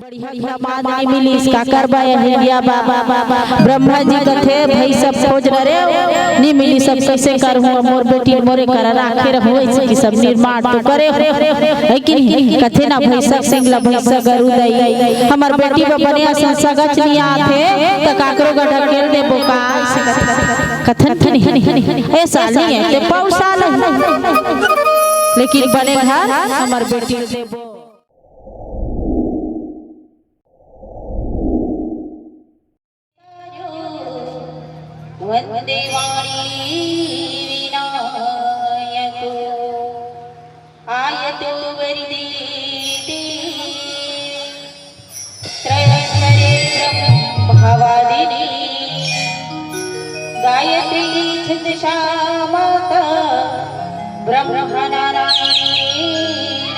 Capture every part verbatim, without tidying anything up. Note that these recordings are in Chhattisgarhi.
बढ़िया दामाद नइ मिलिस, का करबा अहिल्या बाबा। ब्रह्मा जी कथे, "भई सब खोज डरेव, नइ मिलिस, अब कइसे करहूँ, अब मोर बेटी ल मोरे करा राखे रहूँ," अइसे कि सब निर्माण तो करे, हे कि नहीं? कथे ना, "भैंसा सिंग ला भैंसा गरू दई, हमर बेटी बर बने असन सगच नइ आथे, त काकरो गा ढकेल देबो का?" अइसे कथन कि नहीं, ए साल नइ हे, ते पौ साल हे, लेकिन बने घर हमर बेटी ल देबो। वंदे वाणी विनायको, आयतो वरदे देवी, त्रयंबके ब्रह्मवादिनी, गायत्री छंदसा माता, ब्रह्मणानां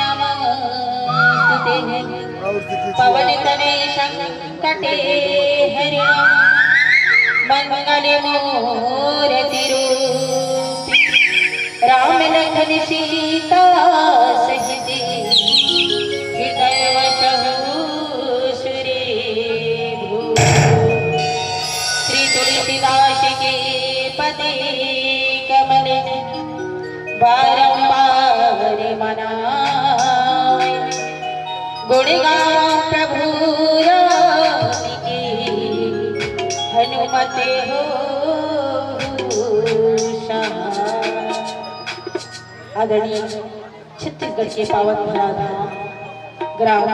नमोस्तुते। पवन तनय संकटे हरण, मंगल मूरति रूप, राम लखन सीता सहित, हृदय वसहु सुरे भूप। श्री तुलसीदास के पद कमल बारंबार मनाए, गुण गाऊं प्रभु राम की, हनुमत हो सहाय। आदरणीय छत्तीसगढ़ के पावन धरा धाम ग्राम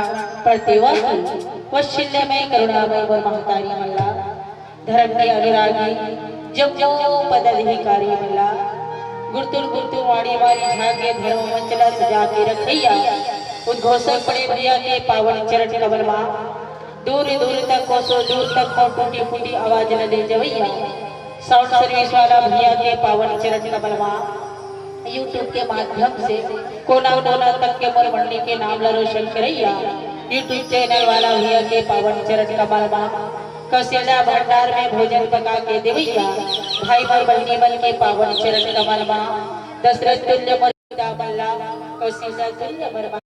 परतेवा की वत्सल्यमय करुणामय मोर महतारी मन ला, धर्म के अनुरागी जम्मो पदाधिकारी मन ला, गुरतुर गुरतुर वाणी वाणी झांके धर्म मंच ला सजा के रखइया उद्घोषक बड़े भैया के पावन चरण कमल मा, दूर दूर तक कोसों दूर तक मोर टूटी फूटी आवाज ला ले जवइया साउंड सर्विस वाला भैया के पावन चरण कमल मा, YouTube के माध्यम से कोना कोना तक के मोर मंडी के नाम ला रोशन करइया YouTube चैनल वाला भैया के पावन चरण कमल मा, कौशल्या भंडार में भोजन पका के देवइया भाई मोर बहिनी मन के पावन चरण कमल मा, दशरथ तुल्य मोर पिता मन ला, कौशल्या तुल्य मोर पावन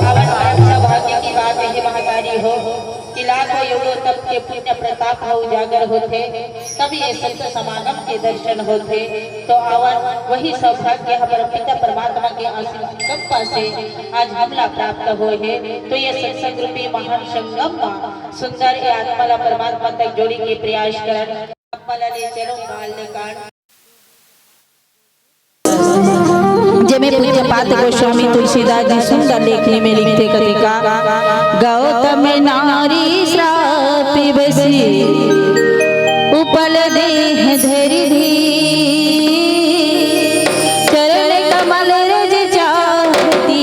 परम सौभाग्य की बात हे महतारी हो, कि लाखों योगों तप के पुण्य प्रताप ह उजागर होथे, तब ये संत समागम के दर्शन होथे। तो आवन वही सौभाग्य हमर पिता परमात्मा के आशीष कृपा से आज हमला प्राप्त होए हे। तो ये सत्संग रूपी महान संगम मा सुंदर ये आत्मा ला परमात्मा तक जोड़ी के प्रयास करन। आत्मा ला ले चलो काल ले काल। जेमे पूज्यपाद गोस्वामी तुलसीदास जी सुंदर लेखनी में लिखथे कथे का, गौतम नारी श्राप बसी उपल देह धरि धीर, चरण कमल रज चाहती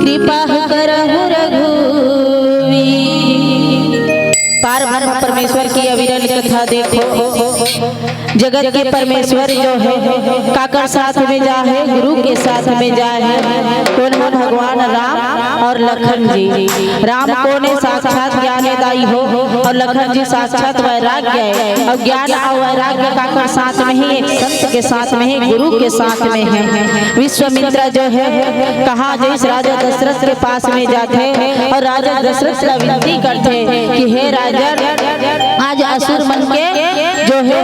कृपा करहु रघुवीर। पार ब्रह्म परमेश्वर की अविरल कथा देखो, जगत के परमेश्वर जो हे, काकर साथ में जाहे, गुरु के साथ में जाहे। कोन कोन? भगवान राम और लखन जी। राम कोन हे? साक्षात ज्ञानदायी हो, और लखन जी साक्षात वैराग्य हे। और ज्ञान और वैराग्य काकर साथ में हे? एक संत के साथ में हे, गुरु के साथ में हे। विश्वामित्र जो हे, कहाँ जइस? राजा दशरथ के पास में जाथे और राजा दशरथ ला विनती करथे कि हे राजन, आज असुर मन के जो हे,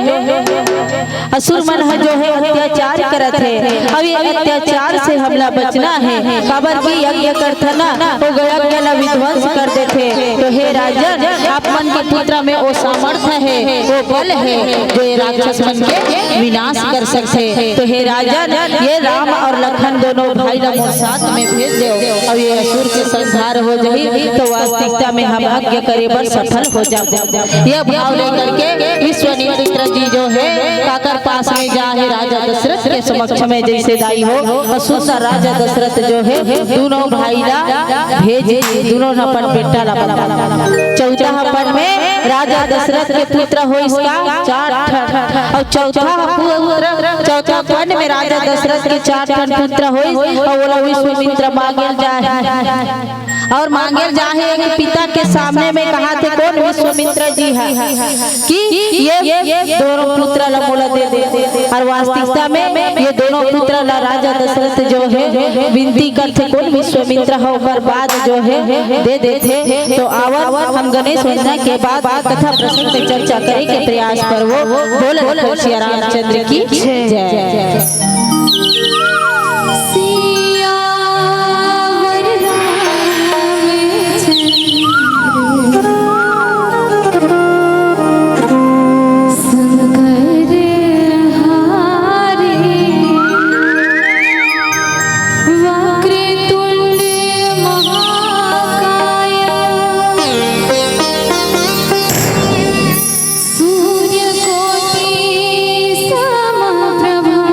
असुर मन ह जो हे अत्याचार करत हे, अब ये अत्याचार से हमला बचना हे, काबर कि यज्ञ करथन ना, वो यज्ञ ला विध्वंस कर देथे। तो हे राजन, आप मन के पुत्र में वो सामर्थ्य हे, वो बल हे, जो ये राक्षस मन के विनाश कर सकथे। तो हे राजन, ये राम और लखन दोनों भाई ला मोर साथ में भेज देव, और ये असुर के संहार हो जाही, तो वास्तविकता में हम यज्ञ करे बर सफल हो जाबो। ये भाव लेकर के विश्वामित्र जी जो हे, काकर पास में जाहे? राजा दशरथ के समक्ष में। जइसे दाई हो, और सुंदर राजा दशरथ जो हे, दोनों भाई ला भेजे, दोनों न अपन बेटा ला बता। राजा दशरथ के पुत्र होइस का? चार ठन। अउ चौथा ह पुत्र, चौथा खंड में राजा दशरथ के चार ठन पुत्र होइस, अउ ओला विश्वामित्र मांगेल जाहे। अउ मांगेल जाहे कि पिता के सामने में कहाथे कोन विश्वामित्र जी ह कि ये दोनों पुत्र ला मोला दे दे। अउ वास्तविकता में ये दोनों पुत्र ला राजा दशरथ जो हे विनती करथे कोन विश्वामित्र ह, ओकर बाद जो हे दे देथे। तो आवन हम गणेश वंदना के बाद कथा प्रसंग में चर्चा करे के प्रयास करबो। बोल सिया रामचंद्र की जय। सियावर रामचंद्र शंकर हारे। वक्रतुंड महाकाय सूर्यकोटि समप्रभा।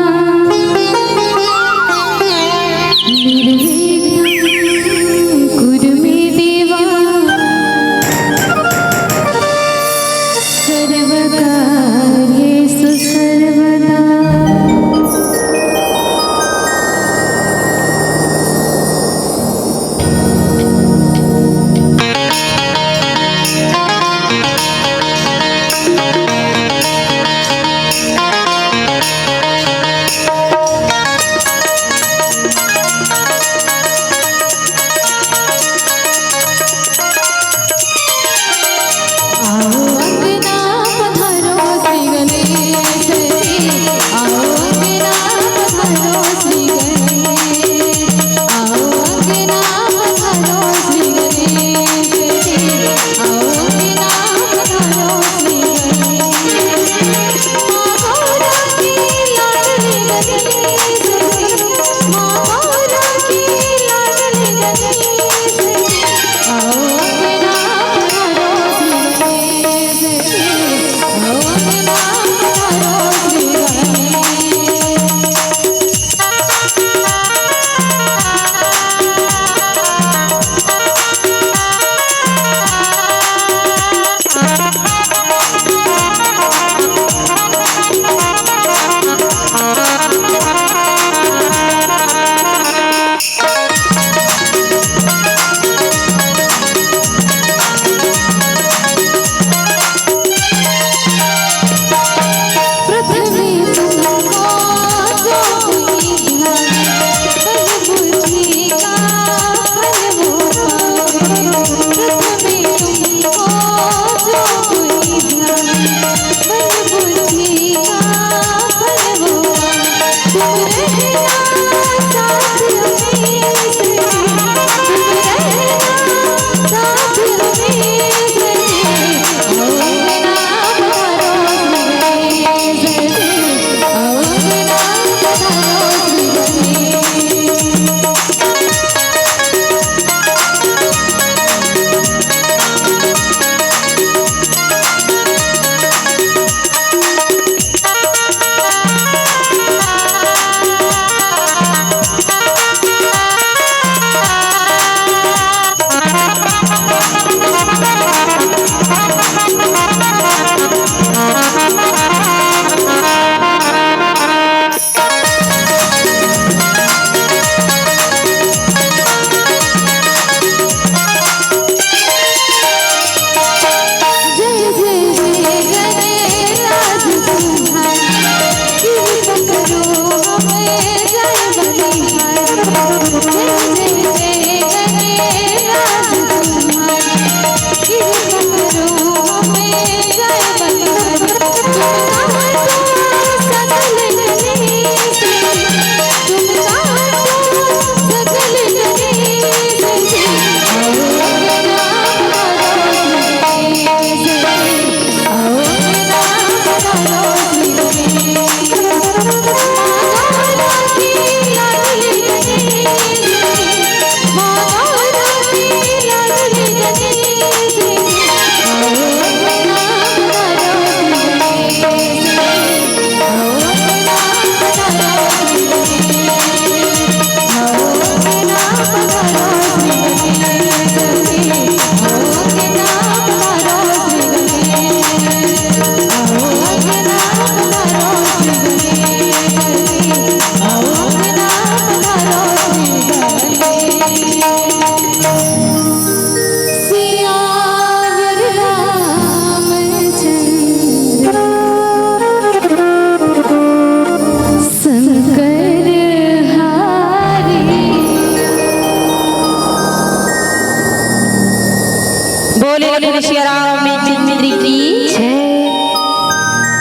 बोले बोले श्री रामचंद्र की जय।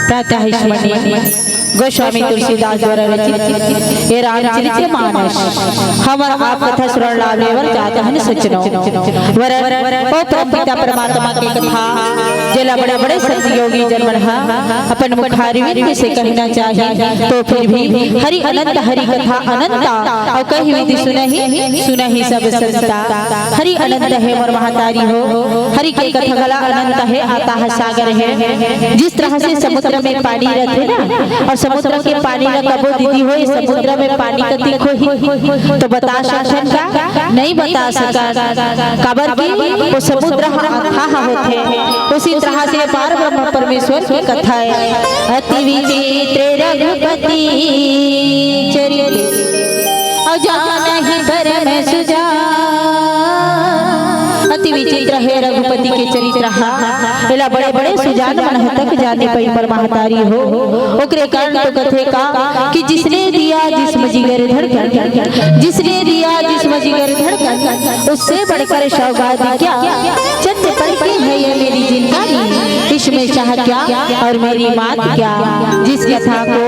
प्रातः स्मरणीय गोस्वामी तुलसीदास द्वारा रचित ये रामचरित मानस हमर आप कथा सुनन लाने बर जात हन सज्जनों। वरन ओ परम पिता परमात्मा के कथा, जेला बड़े बड़े संत योगी जन मन ह अपन मुखारविंद से कहना चाही, तो फिर भी हरि अनंत, हरि कथा अनंता, अउ कहि विधि सुनहि, सुनहि सब संता। हरि अनंत हे मोर महतारी हो, हरि के कथा घला अनंत हे, अथाह सागर हे। जिस तरह से समुद्र में पानी रथे ना, अउ समुद्र के पानी ला कबो दीदी हो, ये समुद्र में पानी कतिक होही, तो बता सकथन का? नहीं बता सकन, काबर कि वो समुद्र ह अथाह होथे। उसी तरह से पार ब्रह्म परमेश्वर के कथा हे। अति विचित्र रघुपति चरित, अउ जानहि परम सुजान। अति विचित्र हे रघुपति के चरित्र हा, एला बड़े बड़े सुजान मन ह तक जाने पइन पर महतारी हो। ओकरे कारण तो कथे का कि जिसने दिया जिस्म जिगर धड़कन, जिसने दिया जिस्म जिगर धड़कन, उससे बढ़कर सौगात क्या? चंद पल की है ये मेरी जिंदगानी, इसमें चाह क्या और मेरी मात क्या? जिस कथा को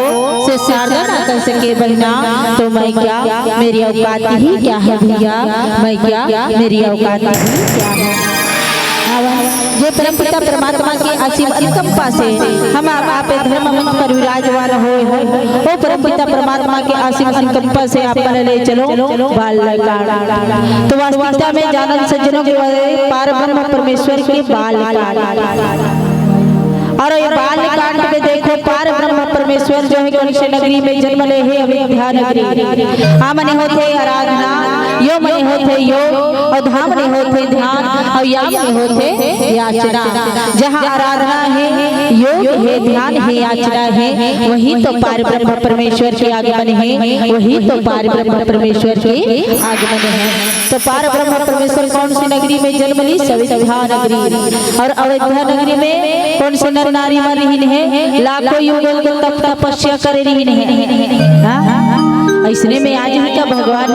से सारदा ना कर सके बहिना, तो मैं क्या, मेरी औकात ही क्या है भैया, मैं क्या, मेरी औकात ही क्या है। आवा, जे परमपिता परमात्मा के असीम अनुकंपा से हम आप, आप धर्म मंच पर विराजमान होए हो, ओ परमपिता परमात्मा के असीम अनुकंपा से आप मन ले चलो बालकांड। तो वास्तविकता में जानन सज्जनों के बारे पार ब्रह्म परमेश्वर के बालकांड। और ये बालकांड में देखो, पार ब्रह्म परमेश्वर जो है कौन से नगरी में जन्म ले है? अयोध्या नगरी। आ मने होथे आराधना, यो मने होथे योग, और धा मने होथे ध्यान, और या मने होथे याचना। जहाँ आराधना है, योग है, ध्यान है, याचना है, वही तो पार ब्रह्म परमेश्वर के आगमन है, वही तो पार ब्रह्म परमेश्वर के आगमन है। तो पार ब्रह्म परमेश्वर कौन सी नगरी में जन्म ली? अयोध्या नगरी। और अयोध्या नगरी में कौन से नर नारी मन रहिन हे? लाखों युगों के तप तपस्या करे रहिन हे। हाँ? अइसने में आज ही का भगवान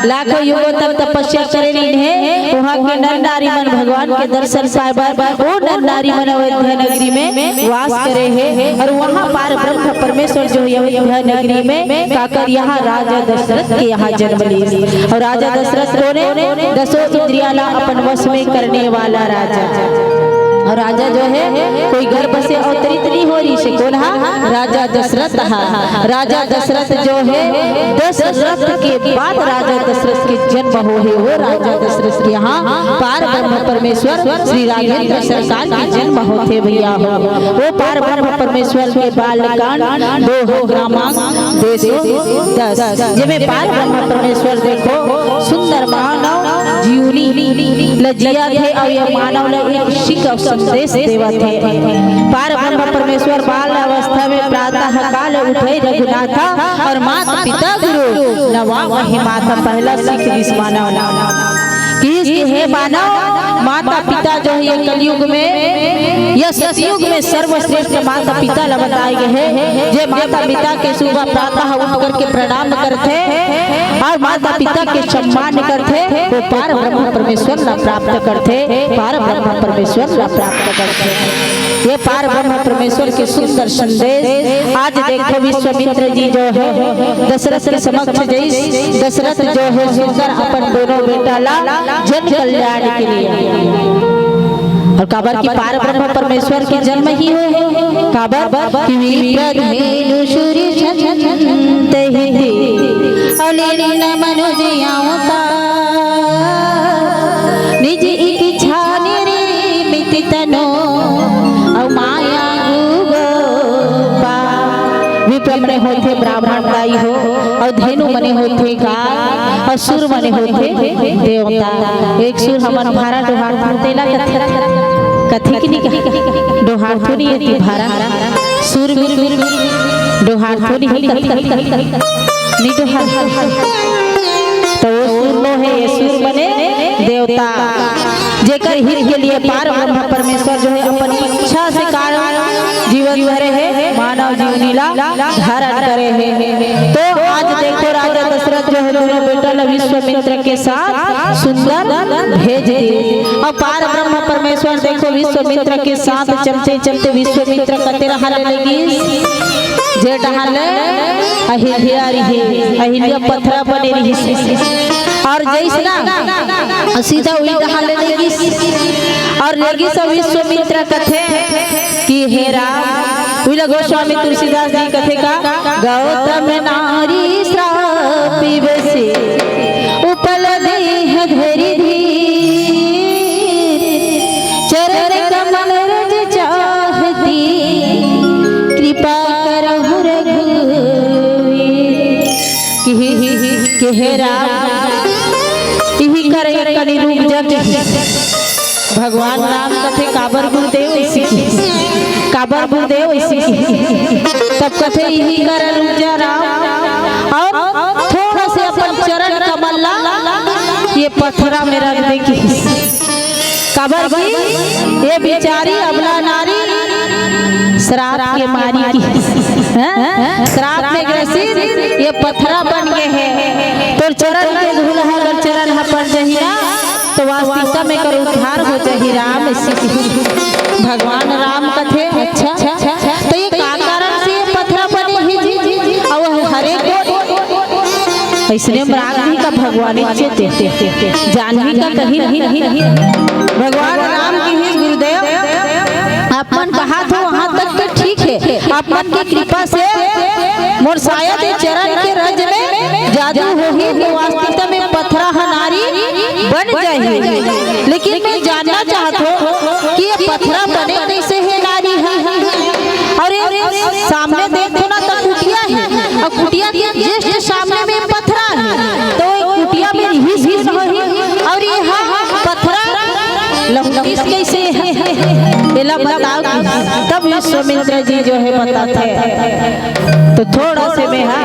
लाखों युगों तक तपस्या करे रहिन हे, वहाँ के नर नारी मन भगवान के दर्शन पाए बर, वो नर नारी मन अयोध्या नगरी में वास करे हे। और वहाँ पार ब्रह्म परमेश्वर जो है अयोध्या नगरी में काकर यहाँ राजा दशरथ के यहाँ जन्म लीस। और राजा दशरथ कोन हे? दसों इंद्रिया ला अपन वश में करने वाला राजा। और राजा जो है कोई गर्भ से अवतरित नहीं हो रहिस हे। कोन हा? राजा दशरथ हा। राजा दशरथ जो है, दशरथ के बाद राजा दशरथ के जन्म हो हे, वो राजा दशरथ के यहाँ पार ब्रह्म परमेश्वर श्री राघवेंद्र सरकार के जन्म होथे भैया हो। वो पार ब्रह्म परमेश्वर के बालकांड दो क्रमांक दो सौ दस, जेमे पार ब्रह्म परमेश्वर देखो सुंदर मानव जीवनी ल जियत हे और ये मानव ल एक सीख और संदेश देवत हे। पार ब्रह्म परमेश्वर बाल अवस्था में प्रातः काल उठे रघुनाथा और माता पिता गुरु नवावहि माथा, पहला सीख दिस मानव ला। कि हे मानव, माता पिता जो है ये कलयुग में या सतयुग में सर्वश्रेष्ठ माता पिता ला बताए गए हे। जे माता पिता के सुबह प्रातः उठ करके प्रणाम करथे और माता पिता के सम्मान करथे, वो पार ब्रह्म परमेश्वर ला प्राप्त करथे, पार ब्रह्म परमेश्वर ला प्राप्त करथे। ये पार ब्रह्म परमेश्वर के सुंदर संदेश। आज देखो विश्वामित्र जी जो है दशरथ के समक्ष जइस, दशरथ जो है सुंदर अपन दोनों बेटा ला जन कल्याण के लिए। और काबर कि पार ब्रह्म परमेश्वर के जन्म ही होए हे, काबर कि विप्रधेनु सुर सनत हित, अलिन मनुज अवतार, निज इच्छा निर्मित तनु, अउ माया गुगो पार। विप्र मने होथे ब्राह्मण दाई हो, अउ धेनु मने होथे गाय, अउ सुर मने होथे देवता। एक सुर हमन भारा डोहार भार तेला कथे, कथे कि नहीं कथे? डोहार थोड़ी होती भारा, सुर भी डोहार थोड़ी ही कथे, नहीं डोहार। तो वो सुर लो है, ये सुर मने देवता, जेकर हित के लिए पार ब्रह्म परमेश्वर जो है अपन इच्छा से कारण जीवन धरे हे, मानव जीवनी ला धारण करे हे। तो आज देखो राजा दशरथ दोनों बेटा ला विश्वामित्र के साथ सुंदर भेज दे। अब पार ब्रह्म परमेश्वर देखो विश्वामित्र के साथ चलते चलते विश्वामित्र कते रहा ले लगिस, जे डहाले अहिल्या रही, अहिल्या पथरा बने रही। और जैसना सीधा उही डहाले लगिस। और लगिस विश्वामित्र कथे कि हे राम, उही ला गोस्वामी तुलसीदास जी कथे का, गौतम नारी श्राप पिबसे उपल देह धरि धीर, चरण कमल रज चाहती कृपा करहु रघुवीर। कि हे, कि हे राम, इही कर एक कनी रूप जग भगवान राम कथे, काबर गुरुदेव ऐसी की, काबर गुरुदेव ऐसी की। तब कथे, इही कर रुक जा राम, और थोड़ा से अपन चरण कमल ला ये पथरा में रख दे की। काबर की ये बिचारी अबला नारी श्राप के मारी की, हैं? श्राप में ग्रसित ये पथरा बन गए हैं। तोर चरण के धूल ह अगर चरण ह पड़ जही ना, तो वास्तविकता में एकर उद्धार हो जाही राम। भगवान राम कथे, अच्छा, तो ये का कारण से ये पथरा बने हे जी? अउ हरे को अइसने मराग भी का भगवान चेते, जानवी का कही नहीं, नहीं, नहीं। भगवान राम की ही गुरुदेव, अपन कहा था वहां तक तो ठीक है, अपन की कृपा से मोर शायद ये चरण के रज में जादू होही, तो वास्तविकता में पथरा ह नारी बन जाही। लेकिन मैं जानना चाहत हूँ कि ये पथरा बने कैसे हे नारी ह? और ये सामने देखो ना तो कुटिया है, और कुटिया के just सामने में पथरा है, तो ये कुटिया में ही सुन होही, और ये हा पथरा लहुटिस कैसे हे? एला बताओ कि तब विश्वामित्र जी जो है बताथे। तो थोड़ा से मैं हा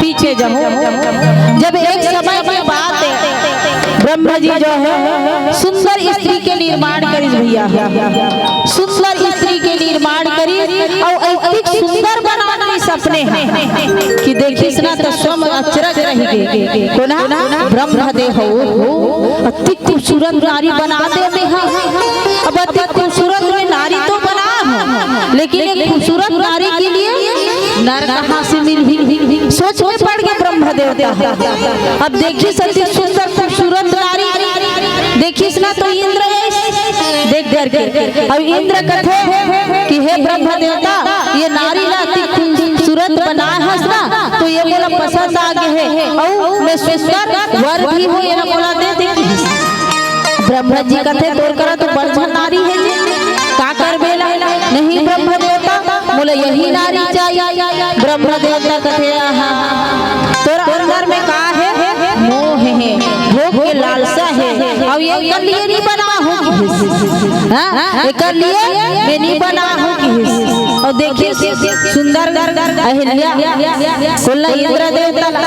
पीछे जाऊं। जब एक समय की बात है, ब्रह्मा जी जो है सुंदर स्त्री के निर्माण करिस भैया, सुंदर स्त्री के निर्माण करिस, और अतिक सुंदर बनाने सपने हैं कि देखिस ना तो स्वयं अचरज रह गए। कोन ह? ब्रह्मदेव हो। अतिक खूबसूरत नारी बना दे में हा। अब अतिक खूबसूरत में नारी तो बना हो, लेकिन एक खूबसूरत नारी के लिए नर कहाँ से मिलही? सोच में पड़ गए ब्रह्म देवता। अब देखिस अतिक सुंदर खूबसूरत नारी, देखिस ना तो इंद्र देख करके, अब इंद्र कथे कि हे ब्रह्म देवता, ये नारी ला अतिक खूबसूरत बनाए हस ना, तो ये मोला पसंद आ गए हे, अउ मैं सुंदर वर भी हूँ, ये मोला दे दे। ब्रह्मा जी कथे, तोर करा तो बड़ झन नारी हे जी, का करबे ला? नहीं ब्रह्म देवता, मोला यही नारी चाहिए। ब्रह्म देवता कथे, आहा, तोर अंदर में का हे? मोह हे, भोग के लालसा हे, अउ ये कर लिए नहीं बना हो कि हाँ? एकर लिए मैं नहीं बना हूँ कि अउ देखिस सुंदर अहिल्या, बोला इंद्र देवता ला,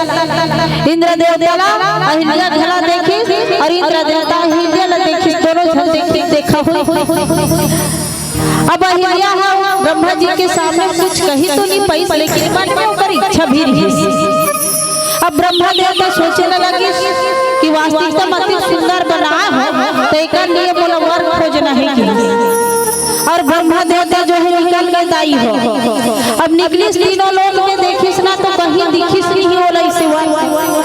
इंद्र देवता ला अहिल्या घला देखिस, अउ इंद्र देवता अहिल्या ला देखिस, दोनों झन देखिस, देखा हो। अब अहिल्या ह ब्रह्मा जी के सामने कुछ कही तो नहीं पाइस, लेकिन मन में ओकर इच्छा भी रहिस। अब ब्रह्मा देवता सोचे ल लगिस कि वास्तविकता म अति सुंदर बनाए हो, तो एकर लिए मोला वर खोजना हे कि। अउ ब्रह्मा देवता जो हे निकल के दाई हो। अब निकलिस तीनों लोक में देखिस ना तो कहीं दिखिस नहीं ओला अइसे वर।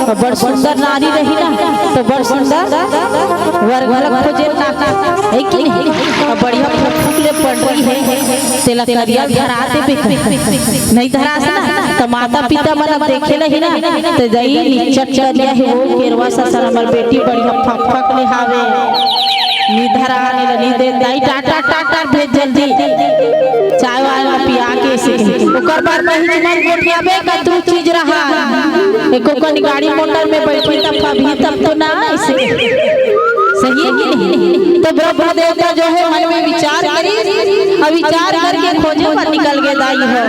अउ बड़ सुंदर नारी रही ना, तो बड़ सुंदर वर घलक खोजे ना, हे कि नहीं? अउ बढ़िया फुकफुक ले पड़ रही हे, तेला करिया धरा देबे। नहीं धरास ना, त माता पिता मन अब देखे ल ही ना, त दई निच्चट करिया हे वो केरवा ससन, हमर बेटी बढ़िया फकफक ले हावे। नी धरा, नी ल नी दे, दाई टाटा टाटा भेज जल्दी। चाय वाय ला पिया के से। ओकर बाद में ही मन गोठियाबे कतरू चीज रहा। एको कन गाड़ी मोटर में बैठी तब कभी तब तो ना ऐसे। सही है कि नहीं? तो ब्रह्म देवता जो है मन में विचार करिस, अउ विचार करके खोजे बर निकल गे दाई हो।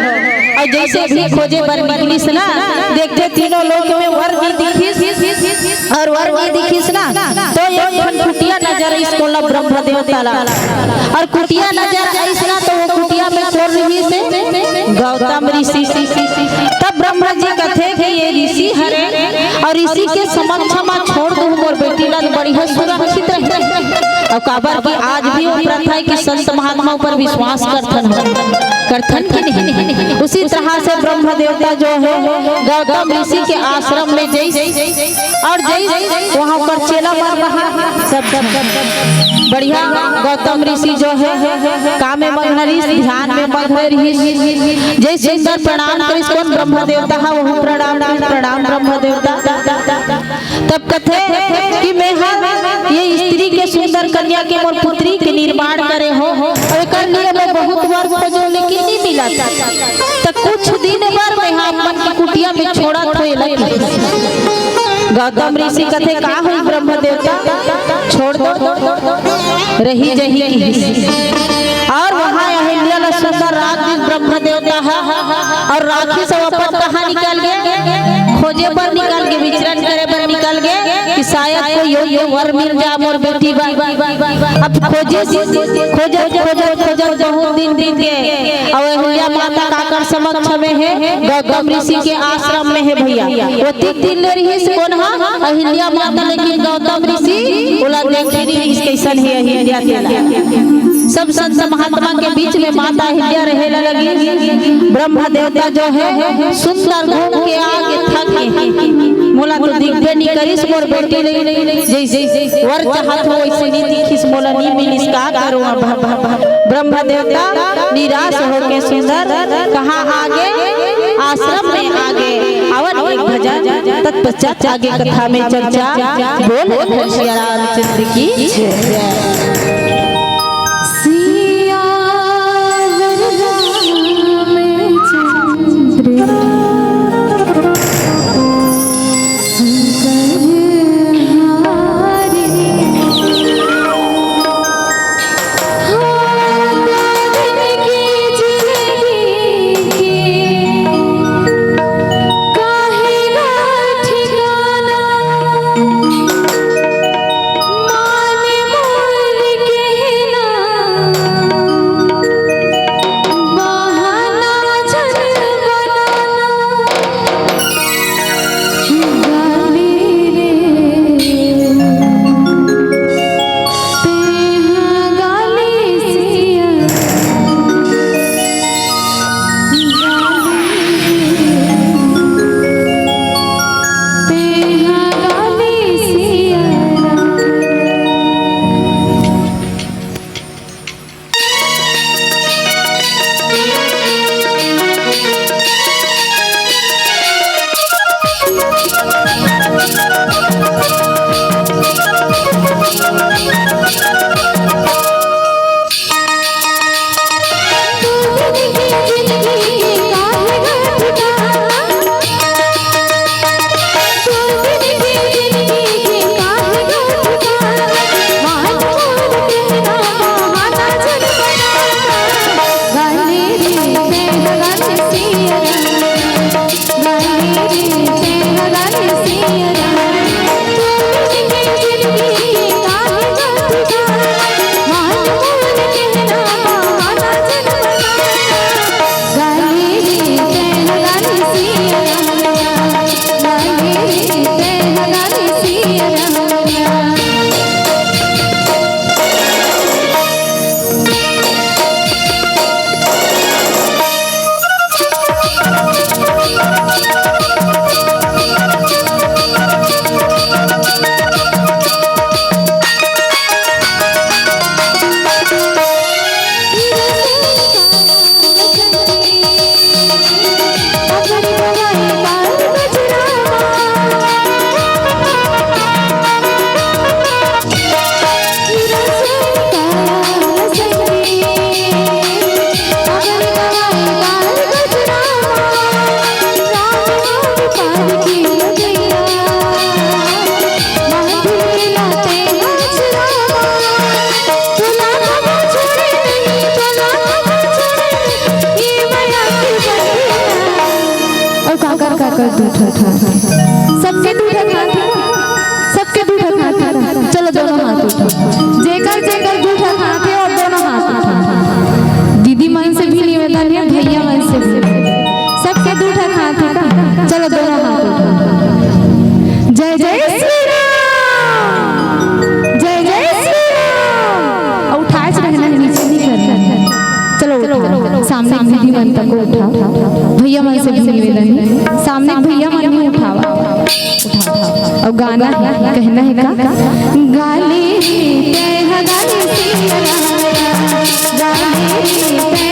अउ जइसे भी खोजे बर निकलिस ना, देखथे तीनों लोक में वर नइ दिखिस, अउ वर नइ दिखिस ना, तो एक ठन कुटिया नजर आइस कोन ला, ब्रह्म देवता ला। अउ कुटिया नजर आइस ना, तो वो कुटिया में कोन रिहिस? गौतम ऋषि। तब ब्रह्मा जी कथे कि ये ऋषि हरे, अउ ऋषि के समक्ष म छोड़ दूं मोर बेटी ला, तो बढ़िया सुरक्षित रहे। अउ काबर कि आज भी वो प्रथा है कि संत महात्मा ऊपर विश्वास करथन, करथन कि नहीं? उसी तरह से ब्रह्म देवता जो है, गौतम ऋषि के आश्रम में जइस, अउ जइस वहाँ पर चेला मन रहा, सब, सब बढ़िया। गौतम ऋषि जो है, काम में मग्न रहिस, ध्यान में मग्न रहिस। जइस सुंदर प्रणाम करिस, कोन ब्रह्म देवता हा, वहू प्रणाम, प्रणाम ब्रह्म देवता। तब कथे कि मैं हा ये स्त्री के, सुंदर कन्या के, मोर पुत्री के निर्माण करे हों, अउ एकर लिए मैं बहुत वर खोजों, लेकिन नइ मिलत। त कुछ दिन बर मैं हा अपन के कुटिया में छोड़त हों एला। गौतम ऋषि कथे, का होइस ब्रह्म देवता, छोड़ दो, रहि जही किहिस। अउ वहाँ अहिल्या ला सुंदर राख दिस ब्रह्म देवता हा, अउ राखिस अउ अपन कहाँ निकल गे? खोजे बर निकल गे, विचरण करे बर निकल गे कि शायद कोई योग्य वर मिल जा मोर बेटी बर। अब खोजिस, खोजत, खोजत, खोजत बहुत दिन बीत गे। अउ अहिल्या माता काकर समक्ष में हे? गौतम ऋषि के आश्रम में हे भैया। ओतिक दिन ले रिहिस कोन हा? अहिल्या माता, लेकिन गौतम ऋषि ओला देखे नइ रिहिस, कइसन हे अहिल्या तेला। सब संत महात्मा के बीच में माता अहिल्या रहे ला लगिस। ब्रह्म देवता जो है सुंदर घूम के आगे थक गे, मोला तो दिखबे नइ करिस मोर बेटी ले, जइसे वर चाहत हों वइसे नइ दिखिस, मोला नइ मिलिस, का करों अब? ब्रह्म देवता निराश होके सुंदर कहाँ आ गे? आश्रम में आ गे। अवन एक भजन, तत्पश्चात आगे कथा में चर्चा। बोल घनश्याम रामचंद्र की जय। सिया वर रामचंद्र काकर दू ठक हाथ हे? सबके दू ठक हाथ हे, सबके दू ठक हाथ हे। चलो, दोनों हाथ उठाओ। जेकर जेकर दू ठक हाथ हे, वो दोनों हाथ उठाओ। दीदी मन से भी निवेदन हे, भैया मन से भी। सबके दू ठक हाथ हे का? चलो, दोनों हाथ उठाओ। जय जय श्री राम, जय जय श्री राम। अउ उठाए च रहना हे, नीचे नहीं करना हे। चलो, उठाओ। सामने दीदी मन तक को उठाओ। भैया मन से भी निवेदन हे, सामने भैया मन नहीं उठावा। उठाओ। अउ गाना हे, कहना हे का? गाले रे तैं हा गाले सिया राम, गाले रे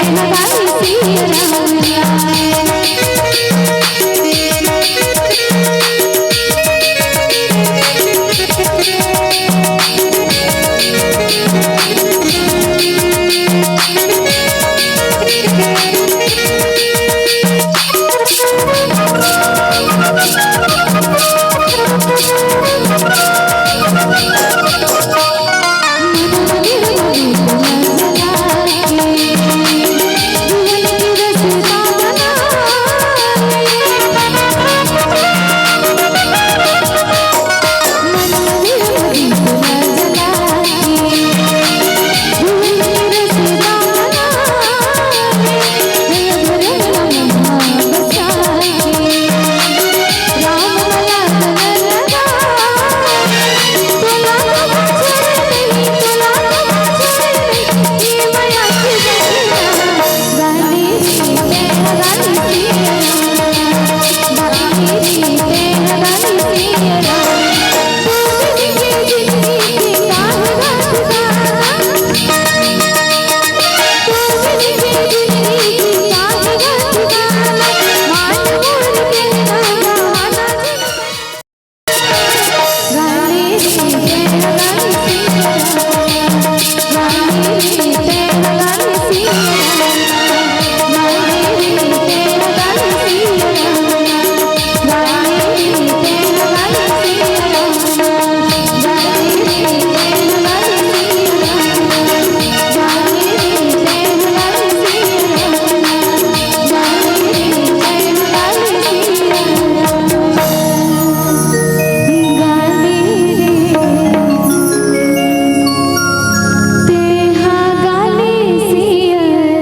तैं हा गाले सिया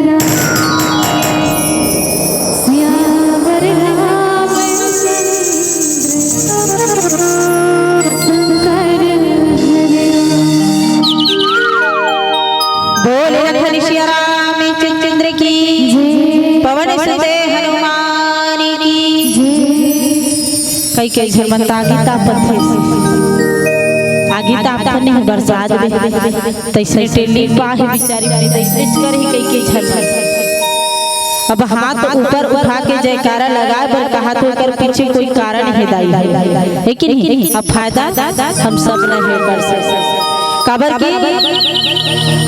राम। बोल लखन सिया रामचंद्र की, पवन सुत हनुमान की। कई कई झन मन त आगी तापत हे, आगी तापत नहीं, बरसात में तैसे टेली पाहे बिचारी मन, तैसे करही कई कई झन। अब हाथ ऊपर उठा के जयकारा लगाए बर कहा तो ओकर पीछे कोई कारण हे दाई, हे कि नहीं? अब फायदा हम सब रहे कर से, काबर कि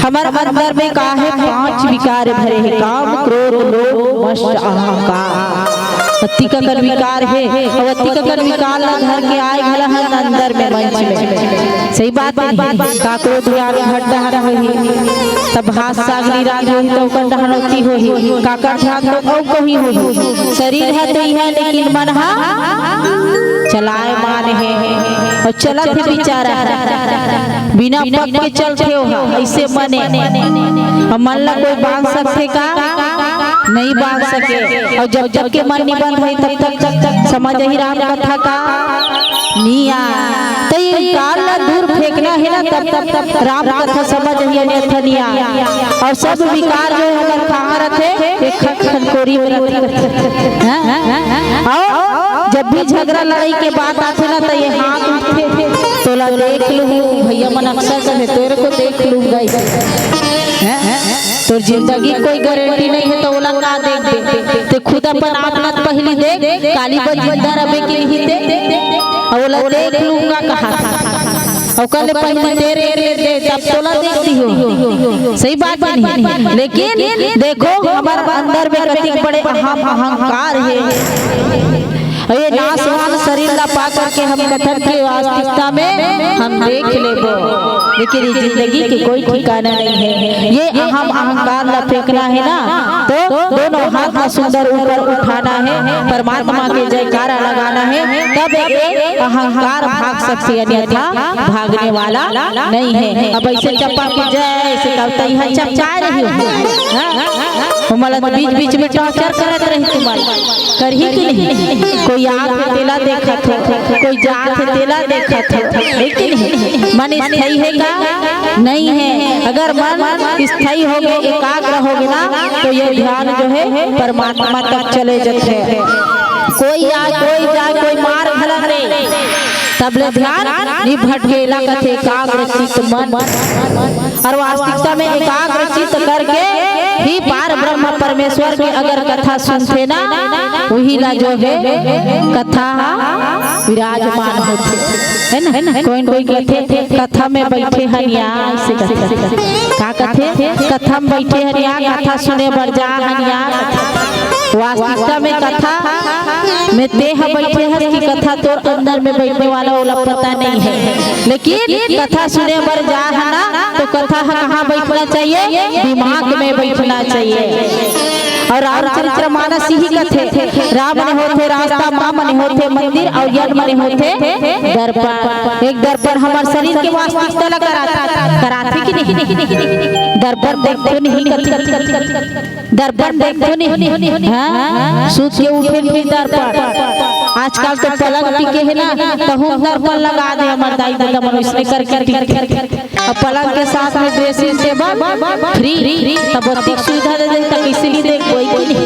हमर अंदर में का हे? पांच विकार भरे हे, काम, क्रोध, लोभ, मोह, अहंकार। अतिक अकन विकार हे, अउ अतिक अकन विकार ला धर के आए घला हन अंदर में मंच में। सही बात नहीं? काकरो ध्यान भटकत होही, तब भात साग नइ रांधे होही, त ओकर डहनौती होही, काकर ध्यान तो अउ कहीं होही। शरीर ह तो इहे, लेकिन मन ह चलायमान हे, अउ चलत हे बिचारा, बिना पग के चलथे ओहा, अइसे मने। अउ मन ला कोई बांध सकथे का? नइ बांध सके। अउ जब तक के मन नइ बंधे, तब तक समझ ही राम कथा का निया। त ये विकार ला दूर फेंकना हे ना, तब तक राम कथा समझ ही अन्यथा निया। अउ सब विकार जो हे हमर कहाँ रथे? एक खन कोरी में रथे। हाँ? अउ जब भी झगड़ा लड़ाई के बात आथे ना, त ये हाथ उठथे, "तोला देख लूँ," भैया मन अक्सर कहे, "तेरे को देख लूँगा।" हैं? तोर जिंदगी कोई गारंटी नइ हे, त ओला का देखबे? ते खुद अपन आप ला पहिली देख, काली बर जिंदा रबे कि नहीं ते? अउ ओला देख लूँगा कहा था। अउ ओकर ले पहिली तेरे ले दे, तब तोला देखती हो। सही बात हे नहीं? लेकिन देखो, हमर अंदर में कतिक बड़े अहम अहंकार हे। अउ ये नाशवान शरीर ला पा करके हम कथन के वास्तविकता में हम देख लेबो, लेकिन ये जिंदगी के कोई ठिकाना नइ हे। ये अहम अहंकार ला फेंकना हे ना, त तो दोनों हाथ ला सुंदर ऊपर उठाना है, परमात्मा के जयकारा लगाना है, तब ये अहंकार भाग सकथे, अन्यथा भागने वाला नहीं है। अब ऐसे चप्पा की जय, ऐसे करते ही चपकाए रही हो, हाँ? हमला तो बीच बीच में टॉर्चर करत रही तुम्हारी, करही कि नहीं? कोई आत हे तेला देखत हो, कोई जात हे तेला देखत हो, है कि नहीं? मन स्थायी है का? नहीं है। अगर मन स्थायी होगे, एकाग्र होगे ना, तो ये ध्यान जो है परमात्मा तक चले जाथे। कोई आए, कोई जाए, कोई मार घला दे, तब ले ध्यान नि भटके, एला कथे एकाग्र चित्त मन। और वास्तविकता में एकाग्र चित्त करके ही पार ब्रह्म परमेश्वर के अगर कथा सुनथे ना, वही ला जो है कथा विराजमान होथे, है ना? कोई कोई कहथे, "कथा में बैठे हन या," ऐसे कहथे। का कहथे? "कथा में बैठे हन या, कथा सुने बर जा हन या।" वास्तविकता में कथा में तेह बैठे हस कि कथा तोर अंदर में बैठने वाला, ओला पता नहीं है। लेकिन कथा सुने बर जा है ना, तो कथा ह कहाँ बैठना चाहिए? दिमाग में बैठना चाहिए। और रामचरित्र मानस यही कथे, "राम ने होथे रास्ता, माँ मने होथे मंदिर, और यन मने होथे दर्पण।" एक दर्पण हमर शरीर के वास्तविकता ला कराथे, कराथे कि नहीं? दर्पण देखो नहीं, कथे दर्पण देखो नहीं, हाँ? सूत के उठे नहीं दर्पण। आजकल तो पलंग टिके है ना, तहू दर्पण लगा दे हमर दाई ददा मन, इसने करके टिक, टिक। अब पलंग के साथ में ड्रेसिंग टेबल फ्री, तब ओतिक सुविधा दे दे, तब इसीलिए देख कोई भी नहीं,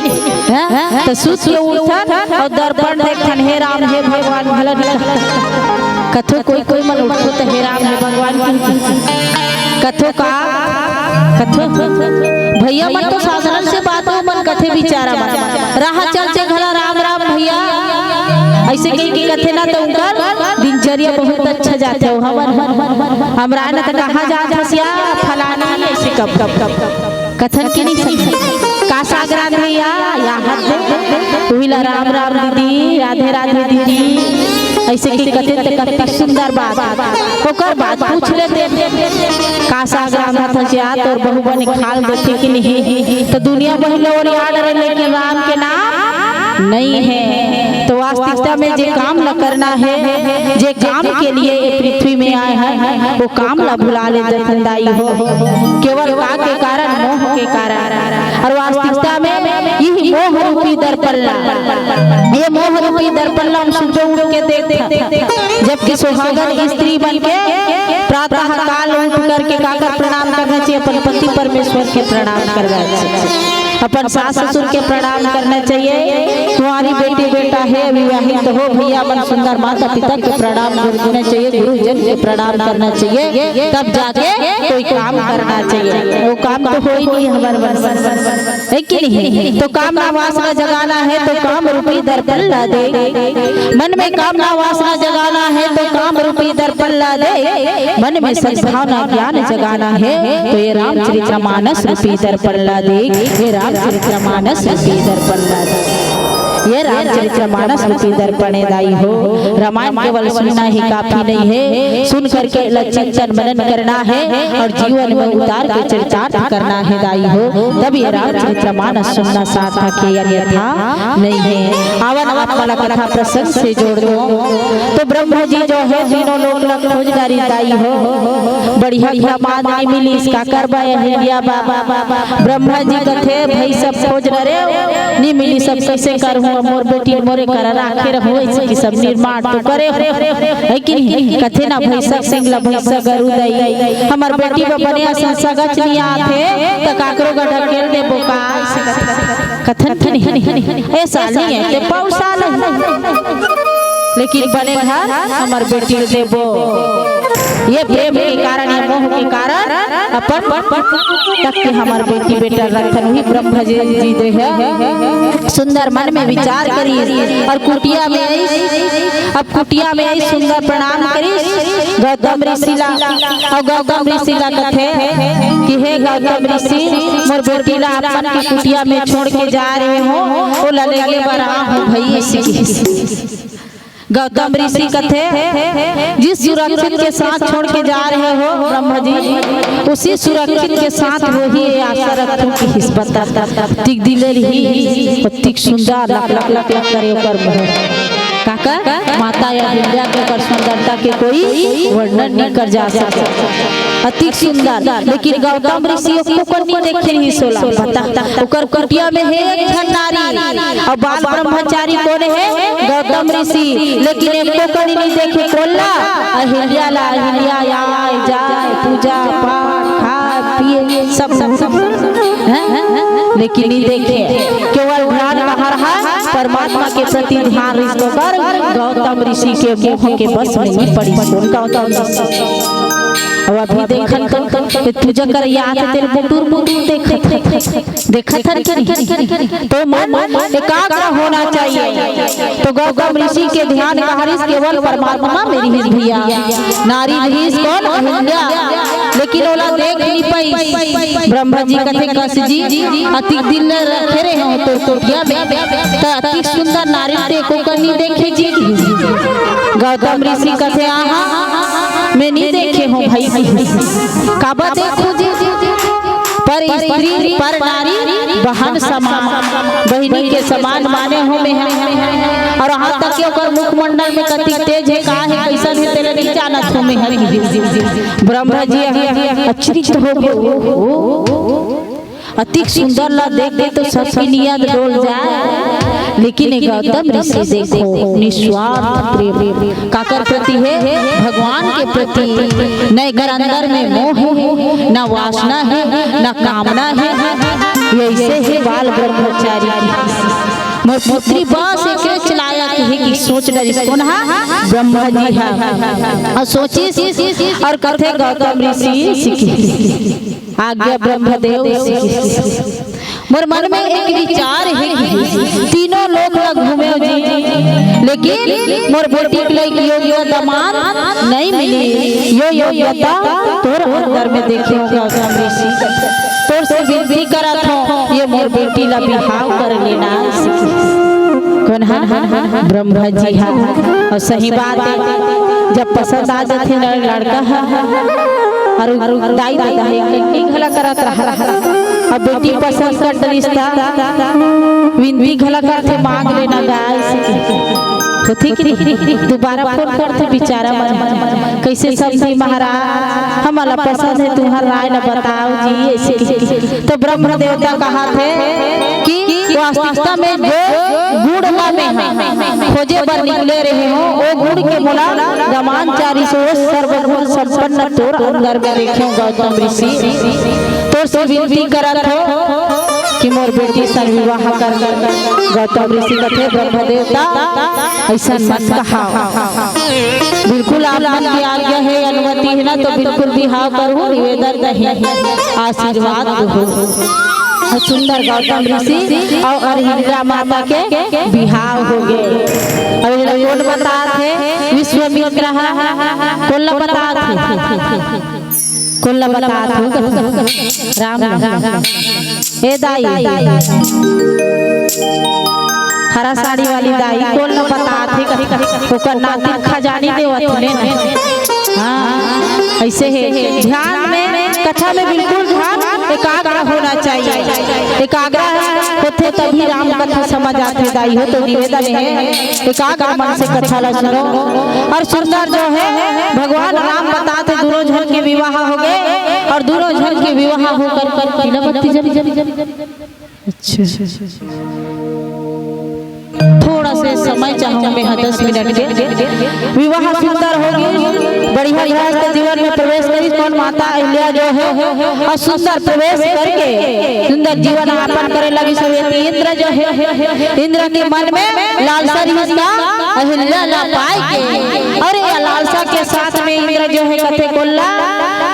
हाँ? तो सूत के उठन और दर्पण देखन, "हे राम, हे भगवान," भला नहीं कथो, कोई कोई मन उठो तो "हे राम, हे भगवान" की कथो का, कथो भैया मन तो साधारण से बात हो, मन कथे बिचारा मन, "राह चलते घला राम राम भैया," ऐसे कह के कथे ना, तो उनकर दिनचर्या बहुत अच्छा जाथे। हमर, हमरा ना तो कहाँ जात हस या फलानी, ऐसे कब, कब, कब, कब। कथन के नहीं सकथे। का साग रांधे या, या हाथ दे। उही ला राम राम दीदी, राधे राधे दीदी। ऐसे की कथे त कति सुंदर बात। ओकर बाद पूछ लेथे, "का साग रांधत हस या, तोर बहू बने खाल देथे कि नहीं?" तो दुनिया बहिन ला ओरिया डरे, लेकिन राम के नाम नहीं है। तो वास्तविकता में जे काम ला करना है, जे काम के लिए ये पृथ्वी में आए हैं, वो काम ला भुला लेथे दाई हो। केवल का के कारण? मोह के कारण। और वास्तविकता में यही मोह रूपी दर्पण ला, ये मोह रूपी दर्पण ला हम सुबह उठ के देखथन, जबकि सुहागन स्त्री बन के प्रातः काल उठ करके काकर प्रणाम करना चाहिए? अपन पति परमेश्वर के प्रणाम करना चाहिए। अपन सास ससुर के प्रणाम करना चाहिए। कुंवारी बेटी बेटा है, विवाहित हो, भैया मन सुंदर माता पिता के प्रणाम करना चाहिए, गुरुजन के प्रणाम करना चाहिए, तब जाके कोई काम करना चाहिए। वो काम तो हो ही नहीं हमारे मन से, है कि नहीं? तो कामना वासना जगाना है तो काम रूपी दर्पण ला दे। मन में कामना वासना जगाना है तो काम रूपी दर्पण ला दे। मन में सद्भावना ज्ञान जगाना है तो ये रामचरित्र मानस रूपी दर्पण ला दे। ये रामचरित्र मानस रूपी दर्पण ला दे। ये रामचरित्र मानस रूपी दर्पण है दाई हो। रामायण केवल सुनना ही काफी नहीं है, सुन करके एला चिंतन मनन करना है और जीवन में उतार के चरितार्थ करना है दाई हो, तब ये रामचरित्र मानस सुनना सार्थक है, अन्यथा नहीं है। आवा ना, आप वाला कथा प्रसंग से जोड़ दो। तो ब्रह्मा जी जो है तीनों लोक ला खोज डारिस दाई हो, बढ़िया दामाद नहीं मिलिस, का करबा ये हिंदिया बा। ब्रह्मा जी कथे, "भाई सब खोज डरे, नहीं मिलिस, सब कैसे करहूँ, मोर बेटी मोरे करा राखे रहूँ, ऐसे कि सब निर्माण तो करे हो, है कि नहीं?" कथे ना, "भैंसा सिंग ला भैंसा गरु दई, हमर बेटी बर बने असन सगच नहीं आथे, त काकरो गा ढकेल देबो का?" कथन कि नहीं? ए साली है, ते पौर साल है। लेकिन बने घर हमर बेटी ल देबो। ये प्रेम के कारण, ये मोह के कारण अपन तक के हमर बेटी बेटा रखन हुई। ब्रह्मा जी, जी दे है सुंदर मन में विचार करी और कुटिया में आई। अब कुटिया में आई, सुंदर प्रणाम करी गौतम ऋषि ला। और गौतम ऋषि ला कथे कि हे गौतम ऋषि, मोर बेटी ला अपन की कुटिया में छोड़ के जा रहे हो, वो लले के बरा हो भई, ऐसे की गौतम ऋषि कथे, जिस सुरक्षित के साथ छोड़ के जा रहे हो ब्रह्मा जी, उसी सुरक्षित के साथ वही ये आशा रखूं कि इस बता तिक दिले रही, तिक सुंदर लक लक लक लक करे ओकर मुंह। काकर माता अहिल्या के ओकर सुंदरता के कोई वर्णन नहीं कर जा सकता। अतिक सुंदर, लेकिन गौतम ऋषि ओको कर नहीं देखे रही सोला। बता, ओकर कुटिया में हे एक ठन नारी, अउ बाल ब्रह्मचारी कोन हे? गौतम ऋषि। लेकिन एको कनी नहीं देखे कोन ला? अहिल्या ला। अहिल्या आए जाए, पूजा पाठ, खाए पिए, सब, सब, सब, हैं? लेकिन नहीं देखे, केवल ध्यान कहाँ रहा? परमात्मा के प्रति ध्यान रिस ओकर गौतम ऋषि के मुंह के बस में नहीं पड़ी। कोन गौतम ऋषि? अब अभी देखन तो, तो पूजा कर याद तेल बुटुर बुटुर देखत, देखत हन कि नहीं? तो मन एकाग्र होना चाहिए। तो गौतम ऋषि के ध्यान कहाँ रिस? केवल परमात्मा में रिहिस भैया। नारी रिहिस कोन? अहिल्या। लेकिन ओला देख नहीं पाई। ब्रह्मा जी कथे, कस जी, अतिक दिन ले रखे रहे हो तो कुटिया में, त अतिक सुंदर नारी ते एको कनी देखे जी। गौतम ऋषि कथे, आहा, मैं नहीं देखे हूँ भाई। काबर देखूं जी? पर स्त्री, पर नारी बहन समान, बहिनी के समान माने हो मैं ह। अउ यहाँ तक कि ओकर मुखमंडल में कतिक तेज हे, का हे, कइसन हे, तेला नहीं जानत हो मैं ह। ब्रह्मा जी अचरित हो गए। अतिक सुंदर ला देख के तो सबकी नियत डोल जाए, लेकिन ये गौतम ऋषि देखो निस्वार्थ प्रेम। काकर प्रति हे? भगवान के प्रति। न एकर अंदर में मोह हे, न वासना हे, न कामना हे। अइसे हे बाल ब्रह्मचारी। मोर पुत्री बस एके लायक हे कि सोच डरिस कोन हा? ब्रह्मा जी हा। अउ सोचिस अउ कथे गौतम ऋषि सिखिस। आज्ञा ब्रह्मदेव सिखिस। मोर मन में एक विचार हे कि तीनों लोक ला घूमेव जी, लेकिन मोर बेटी के लिए योग्य दामाद नहीं मिली। यो योग्यता तोर अंदर में देखे हो गौतम ऋषि। तोर से विनती करत हो, ये मोर बेटी ला बिहाव कर लेना। कोन हा? ब्रह्मा जी हा। अउ सही बात हे, जब पसंद आ जाथे ना लड़का हा, अउ दाई ददा हे, विनती घला करत रहा। अब बेटी पसंद कर डरिस त विनती घला करथे, मांग लेना दाई से। होथे कि नहीं? दोबारा फोन करथे बिचारा मन, कइसे समधी महाराज, हमला पसंद हे, तुम्हर राय ला बताव जी, अइसे कि। तो ब्रह्म देवता कहथे कि वास्तविकता में जो गुण ला मैं हा खोजे बर निकले रहे हो, वो गुण के मोला दामाद चारिस, सर्वगुण संपन्न तोर अंदर में देखे हो गौतम ऋषि। तोर से विनती करत हो कि मोर बेटी सन विवाह कर। गौतम ऋषि कथे, ब्रह्म देवता, अइसन मत कहा। बिल्कुल आप मन के आज्ञा हे, अनुमति हे ना, तो बिल्कुल बिहाव करहूं, निवेदन हे, आशीर्वाद दहू। अउ सुंदर गौतम ऋषि अउ अहिल्या माता के बिहाव हो गे। अब ये कोन बतात हे? विश्वामित्र हा। कोन ला बतात हे? कोन ला बतात हो? राम ला। ए दाई, हरा साड़ी वाली दाई, कोन ला बतात हे? ओकर नाती खजानी देवत हे ना। हाँ, अइसे हे। ध्यान में, कथा में बिल्कुल ध्यान एकाग्र होना चाहिए। एकाग्र होथे तभी राम कथा समझ आथे दाई हो, तो निवेदन हे। एकाग्र मन से कथा ला सुनो। अउ सुंदर जो हे भगवान राम बतात हे, दूनों झन के विवाह हो गे अउ दूनों झन के विवाह होकर कर तिलक बत्ती जल। अच्छा, थोड़ा से समय चाहूं मैं हा, दस मिनट के। विवाह सुंदर हो गे, बढ़िया गृहस्थ जीवन में प्रवेश करिस कोन माता अहिल्या जो हे, अउ सुंदर प्रवेश करके सुंदर जीवन यापन करे लगिस। इंद्र जो हे, इंद्र के मन में लालसा रिहिस का अहिल्या ला पाए के। अउ ये लालसा के साथ में इंद्र जो हे कथे कोन ला,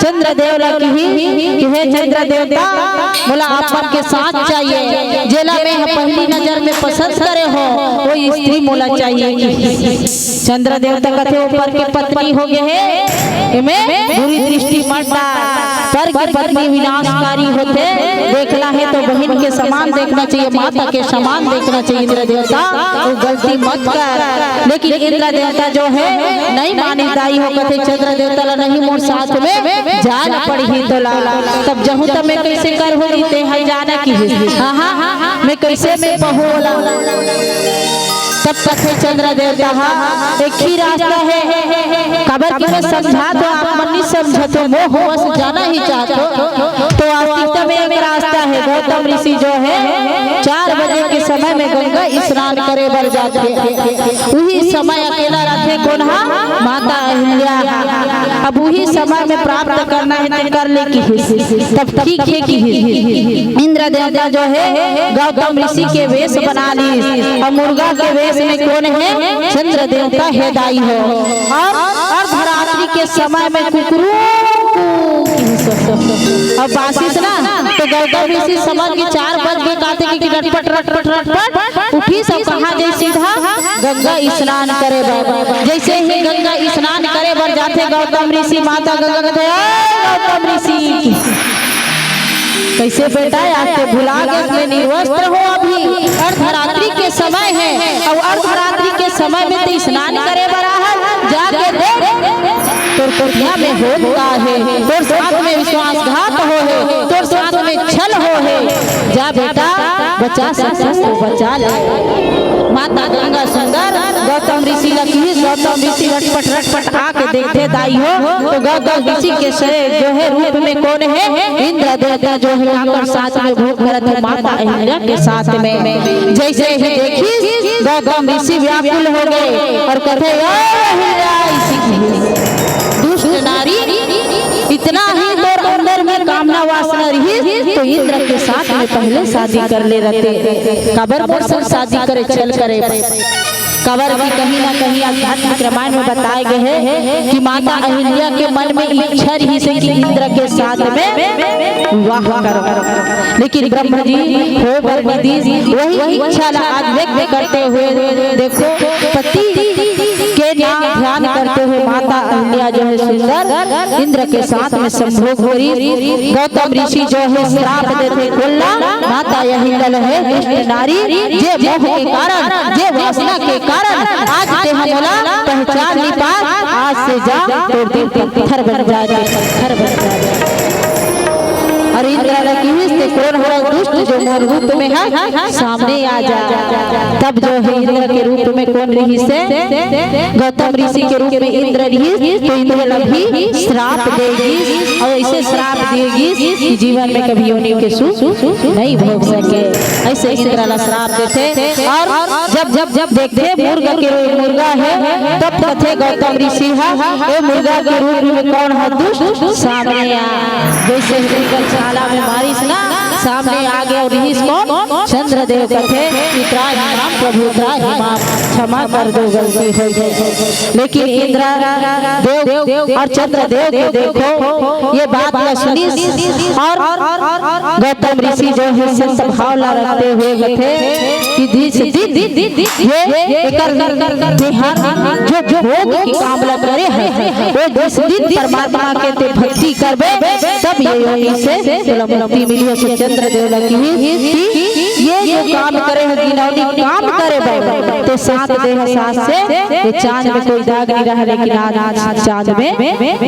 चंद्रदेव ला किहिस कि हे चंद्र देवता, मोला आप मन के साथ चाहिए, जेला मैं ह पहली नजर में पसंद करे हो, वो स्त्री मोला चाहिए किहिस। चंद्र देवता कथे, वो पर के पत्नी हो गए हे, एमे बुरी दृष्टि मत डाल। पर के पत्नी विनाशकारी होथे। देखना हे तो बहिन के समान देखना चाहिए, माता के समान देखना चाहिए इंद्र देवता, वो गलती मत कर। लेकिन इंद्र देवता जो है नहीं माने दाई हो, कथे चंद्र देवता ला नहीं मोर साथ में जाना पड़ही तोला। तब जहूं तब मैं कैसे करहूं री, तेहा जाना किहिस। हाँ, हाँ, हाँ, मैं कैसे मैं बहू ला। तब कथे चंद्र देवता हा, एक ही रास्ता है, काबर कि मैं समझा तो आप मन नहीं समझा तो मोह वश जाना ही चाहतो। तो वास्तविकता में एक रास्ता है, गौतम ऋषि जो है चार बजे के समय में गंगा स्नान करे बर जाथे। उही समय अकेला रथे कोन हा? माता अहिल्या हा। अब उही समय में प्राप्त करना है तो कर ले किहिस। तब ठीक है किहिस। इंद्र देवता जो है गौतम ऋषि के वेश बना लीस। अब मुर्गा के वेश में कोन है? चंद्र देवता है दाई हो। और अर्धरात्रि के समय में कुकरू कू किहिस। अब बासिस ना, तो गौतम ऋषि समझ के चार बज के काथे कि रटपट, रटपट, रटपट उठिस, सब कहाँ जाइस? सीधा गंगा स्नान करे बर। जैसे ही गंगा स्नान करे बर जाथे गौतम ऋषि, माता गंगा कथे, "ए गौतम ऋषि, कैसे बेटा, आज ते भुला गेस, मैं निर्वस्त्र हो अभी, अर्धरात्रि के समय है, और अर्धरात्रि के समय में ते स्नान करे बर आहस, जाके देख, तोर कोठिया में होत का है, तोर साथ में विश्वासघात हो है, तोर साथ में छल हो है। जा बेटा, बचा सकस तो बचा ले।" माता गंगा सुंदर गौतम ऋषि ला किहिस। गौतम ऋषि रटपट रटपट आके देखथे दाई हो, तो गौतम ऋषि के से जो है रूप में कोन है? इंद्र देवता जो है काकर साथ में भोग करत है, माता अहिल्या के साथ में। जैसे ही देखिस गौतम ऋषि व्याकुल हो गए और कथे, "ए अहिल्या, ऐसी दुष्ट नारी, इतना ही तोर अंदर में कामना वासना रहिस तो इंद्र के साथ में पहले शादी कर ले रहते, काबर मोर संग शादी करे, छल करे।" काबर कि कहीं ना कहीं आध्यात्मिक रामायण में बताए गए है कि माता अहिल्या के मन में इच्छा रहिस कि इंद्र के साथ में विवाह करो, लेकिन ब्रह्म जी हो बर नहीं दीस। वही इच्छा ला आज व्यक्त करते हुए देखो, पति के नाम ध्यान करते हुए माता अहिल्या जो है सुंदर इंद्र के साथ में संभोग हो रही। गौतम ऋषि जो है श्राप देथे कोन ला? माता अहिल्या ला, हे दुष्ट नारी, जे मोह के कारण, जे वासना के कारण आज ते हमला पहचान नहीं पाए, आज से जा तोर दिल पत्थर बन जाए, पत्थर बन जाए। और इंद्र ला किहिस ते कोन हरा दुष्ट जो मोर रूप में है, सामने आ जा। तब जो है इंद्र के रूप में कोन रहिस हे? गौतम ऋषि के रूप में इंद्र रहिस, तो इंद्र ला भी श्राप दे गिस और ऐसे श्राप दे गिस कि जीवन में कभी योनि के सुख नहीं भोग सके। ऐसे इंद्र ला श्राप देथे और जब, जब, जब देखथे मुर्गा के रूप, मुर्गा है, तब कथे गौतम ऋषि हा, "ए मुर्गा के रूप में कोन हा दुष्ट सामने आ।" जैसे मृगल छाला में मारिस ना, सामने आ गया और रहिस कोन? चंद्रदेव कथे कि त्राहि माम प्रभु, त्राहि माम, क्षमा कर दो, गलती हो गई। लेकिन इंद्र देव और चंद्रदेव के देखो, ये बात ला सुनिस और गौतम ऋषि जो है संत भाव ला रखते हुए कथे कि जिस दिन ये एकर देहांत जो, जो भोग के काम ला करे है, वो जिस दिन परमात्मा के ते भक्ति करबे, तब ये योनि से तोला मुक्ति मिली। सो चंद्रदेव ला किहिस कि ये जो काम करे है, घिनौनी काम करे बे, ते सात देह सात से ये चांद में कोई दाग नहीं रहा, लेकिन आज चांद में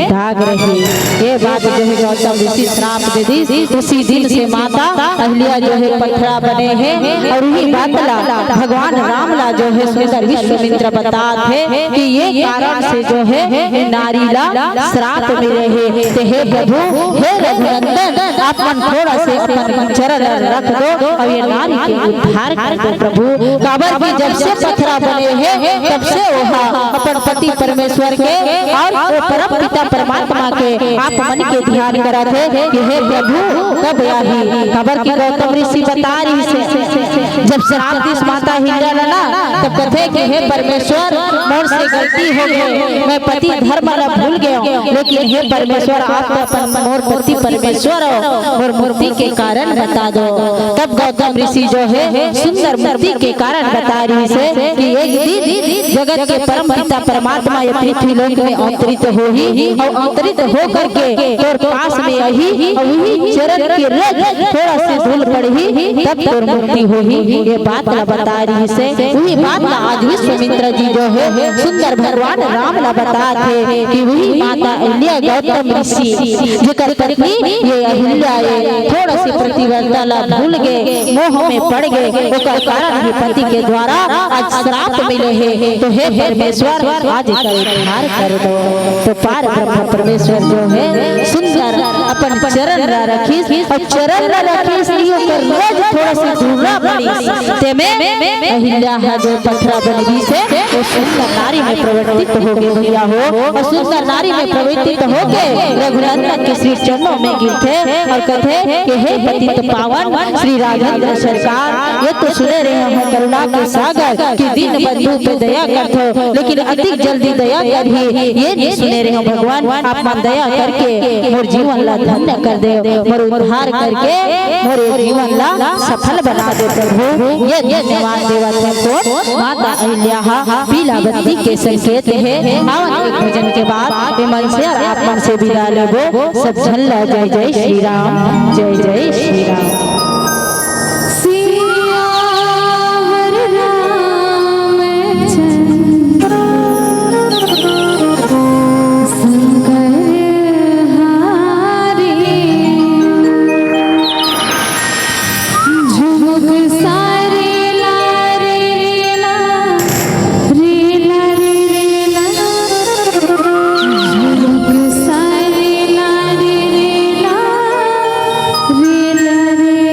दाग रही। ये बात जो है गौतम ऋषि श्राप दे दी। उसी दिन से माता अहिल्या जो है पथरा बने हैं और उही बात ला भगवान राम ला जो है सुंदर विश्वामित्र बतात हे कि ये कारण से जो है ये नारी ला श्राप मिले हे। ते हे प्रभु, हे रघुनंदन, आप मन थोड़ा से अपन चरण रख दो और ये नारी के उद्धार कर दो प्रभु। काबर कि जब से पथरा बने हे तब से ओहा अपन पति परमेश्वर के और वो परम पिता परमात्मा के आप मन के ध्यान करत हे कि हे प्रभु कब आही। काबर कि गौतम ऋषि बता रही से जब श्राप दिस माता अहिल्या ला ना, तब कथे कि हे परमेश्वर, मोर से गलती हो गे, मैं पति धर्म ला भूल गेंव, लेकिन हे परमेश्वर, आप तो अपन मोर पति परमेश्वर हो, मोर मुक्ति के कारण बता दो। तब गौतम ऋषि जो हे सुंदर मुक्ति के कारण बता रहिस हे कि एक दिन जगत के परम पिता परमात्मा ये पृथ्वी लोक में अवतरित होही अउ अवतरित हो करके तोर पास में आही अउ उही चरण के रज थोड़ा से धूल पड़ही, तब तोर मुक्ति होही। ये बात ला बता रहिस हे। उही बात ला आज विश्वामित्र जी जो हे सुंदर भगवान राम ला बतात हे कि उही माता अहिल्या गौतम ऋषि जेकर पत्नी ये अहिल्या ए, थोड़ा सी पतिव्रता ला भूल गे, मोह में पड़ गे, ओकर कारण ही पति के द्वारा आज श्राप मिले हे। तो हे परमेश्वर, आज एकर उद्धार कर दो। तो पार ब्रह्म परमेश्वर जो हे सुंदर अपन चरण ला रखिस, अउ चरण ला रखिस कि ओकर रज थोड़ा सी दूर बनिस, तेमे अहिल्या ह जो पथरा बन गिस हे, वो सुंदर नारी में परिवर्तित हो गे भैया हो। अउ सुंदर नारी में परिवर्तित होके रघुनंदन के श्री चरणों में गिरथे अउ कथे कि हे पतित पावन श्री राजेंद्र सरकार, ये तो सुने रहेंव करुणा के सागर कि दीन बंधु पे दया करथो, लेकिन अतिक जल्दी दया करही, ये नइ सुने रहेंव भगवान। आप मन दया करके मोर जीवन ला धन्य कर देव, मोर उद्धार करके मोर ये जीवन ला सफल बना दे प्रभु। ये धन्यवाद देवत हे तोर माता अहिल्या ह पीला बत्ती के संकेत हे। आवन एक भजन के बाद ये मन से अउ आप मन से विदा लेबो। सब झन ला जय जय श्री राम, जय जय श्री राम। सियावर रामचंद्र संकरहारी। झुमुक सारे ला रे रे ला, रे ला रे रे ला। झुमुक सारे ला रे रे ला, रे ला रे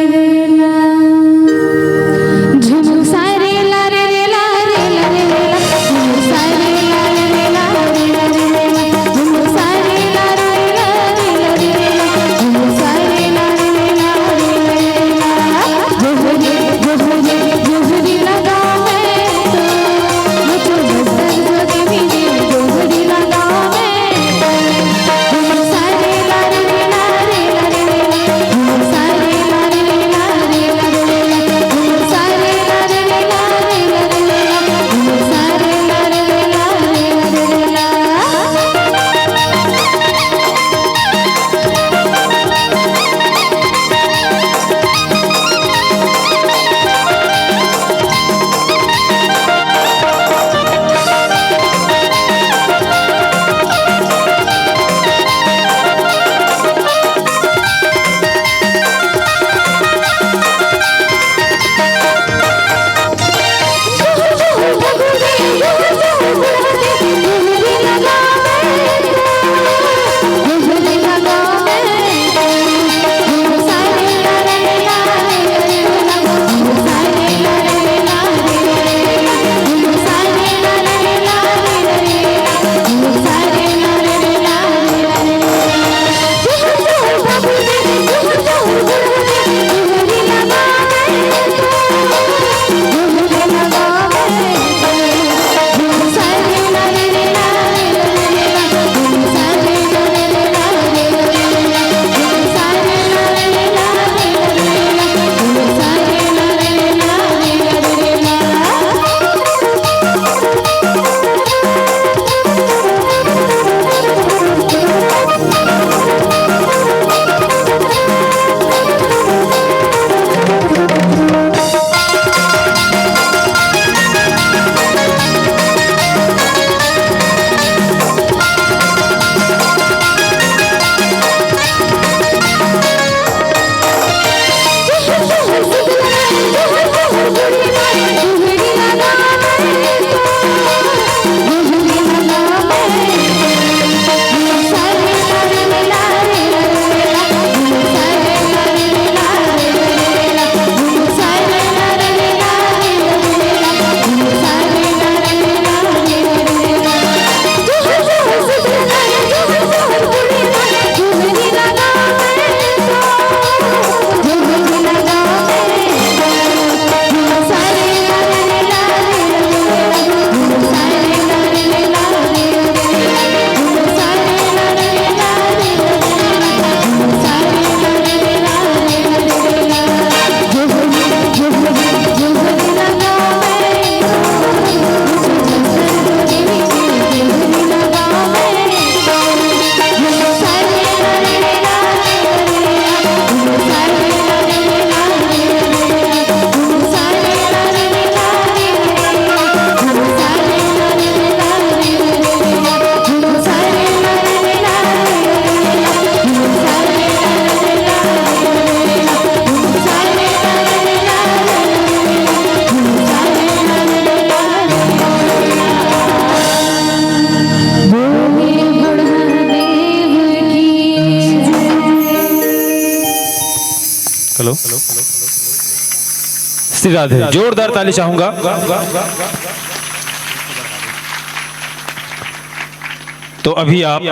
हेलो, श्री राधे, जोरदार ताली चाहूंगा। तो अभी आप